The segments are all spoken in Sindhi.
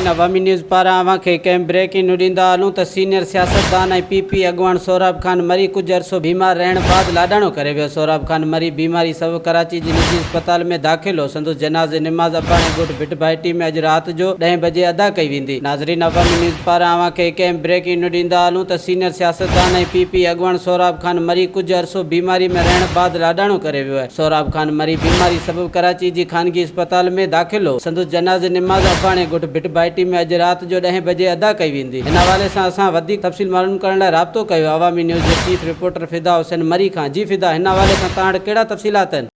ناظرين عوامي نيوز پاران اوهان کي هڪ اهم بريڪنگ نيوز ڏيندا هلون ته سينيئر سياستدان ۽ پي پي اڳواڻ سهراب خان مري ڪجهه عرصو بيمار رهڻ بعد لاڏاڻو ڪري ويو سهراب خان مري بيماري سبب ڪراچي جي نجي اسپتال ۾ داخل هو سندس جنازي نماز اباڻي ڳوٺ ڀٽ ڀائٽي ۾ اڄ رات جو ڏهين بجي ادا ڪئي ويندي ناظرين عوامي نيوز پاران اوهان کي هڪ اهم بريڪنگ نيوز ڏيندا هلون ته سينيئر سياستدان ۽ پي پي اڳواڻ سهراب خان مري ڪجهه عرصو بيماري ۾ رهڻ بعد لاڏاڻو ڪري ويو سهراب خان مري بيماري سبب ڪراچي جي خانگي اسپتال ۾ داخل هو. سندس جنازي نماز اباڻي ڳوٺ ڀٽ ڀائٽي ۾ اڄ رات جو ڏهين بجي ادا ڪئي ويندي. هن حوالي سان اسان وڌيڪ تفصيل معلوم ڪرڻ لاء رابطو ڪيو عوامي نيوز جي چيف رپورٽر فدا حسين مري کان. جي فدا هن حوالي سان توهان وٽ ڪهڙا تفصيلات آهن؟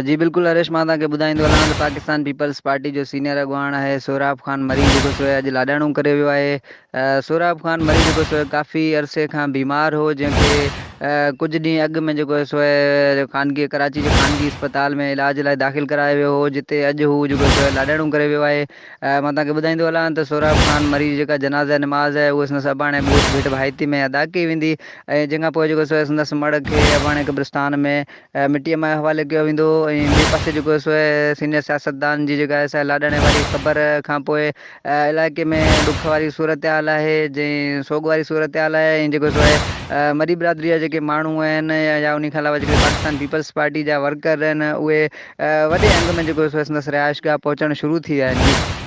جي بلڪل هريش مان توهان کي ٻڌائيندو هلان ته پاڪستان پيپلز پارٽي جو سينيئر اڳواڻ آهي سهراب خان مري جيڪو سو اڄ لاڏاڻو ڪري ويو آهي سهراب خان مري جيڪو سو ڪافي عرصي کان بيمار هو جنهن کي ڪجهه ڏينهن اڳ ۾ جيڪو سو خانگي ڪراچي جي خانگي اسپتال ۾ علاج لاء داخل ڪرايو ويو هو جتي اڄ هو جيڪو سو لاڏاڻو ڪري ويو آهي مان توهان کي ٻڌائيندو هلان ته سهراب خان مري جي جيڪا جنازه نماز آهي اهو سندس اباڻي ڳوٺ ڀٽ ڀائتي ۾ ادا ڪئي ويندي ۽ جنهن کان پوء جيڪو سو سندس مڙهه کي اباڻي قبرستان ۾ مٽيء ماء حوالي ڪيو ويندو ۽ ٻئي پاسي جيڪو سو سينيئر سياستدان جي جيڪا آهي سا لاڏاڻي واري خبر کان پوء علائقي ۾ ڏک واري صورتحال آهي جنهن سوڳ واري صورتحال آهي ۽ جيڪو سو آهي مري برادري جا جيڪي ماڻهو آهن يا انهي کان علاوه جيڪي پاڪستان پيپلز پارٽي جا ورڪر آهن اهي وڏي انگ ۾ جيڪو سو سندس رهائش گاهه پهچڻ شروع ٿي ويا آهن جي.